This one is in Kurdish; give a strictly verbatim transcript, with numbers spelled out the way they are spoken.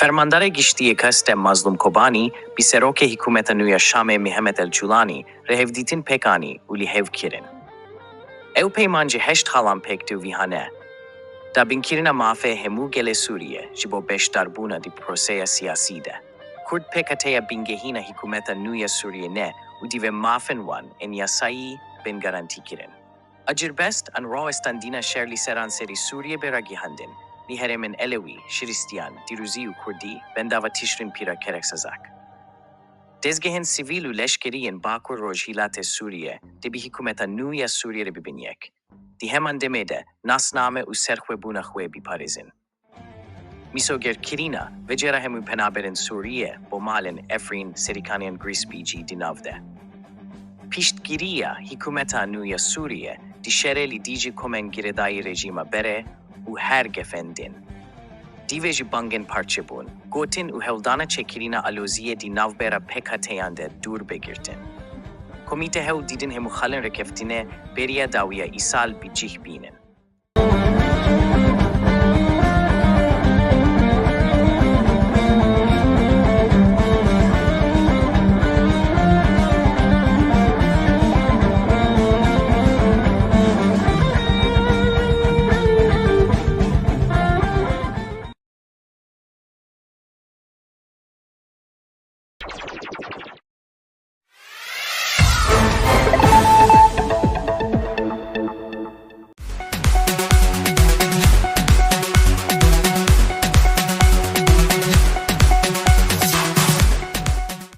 Fermandarê Giştî yê K S T Mazlûm Kobanî bi serokê hikûmeta nû ya Şamê Mihemed El Culanî re hevdîtin pêk anî û li hev kirin. Ew peyman ji heşt xalan pêk tê û vî hane: Dabinkirina mafê hemû gelê Sûriyê ji bo beşdarbûna di proseya siyasî de. Kurd pêkhateya bingehîna hikûmeta nû ya Sûriyê ne û divê mafên wan ên yasayî bên garantîkirin. Acirbest an rawestandina şer li seranserî Sûriyê bê ragihandin, li herêmên Elewî, Şiristiyan, Dîrûzî û Kurdî, bendava tişrên pîra kereksazak. Dezgehên sivîl û leşkerî yên Bakur Rojhîlatê Sûriyê dê bi hikûmeta nû ya Sûriyê re bibin yek. Di heman demê de nasname û serxwebûna xwe biparêzin. Misogerkirina vecera hemû penaberên Sûriyê bo malên Efrîn, Serîkaniyên Grîspî jî di nav de. Piştgiriya hikûmeta nû ya Sûriyê di şerê li dijî komên girêdayî rejîma berê û her gefên din. Divê ji bangên parçebûn, gotin û hewldana çêkirina aloziyê di navbera pêkhateyan de dûr bê girtin. Komîte hewl didin hemû xalên rêkeftinê beriya dawiya îsal bi cih bînin.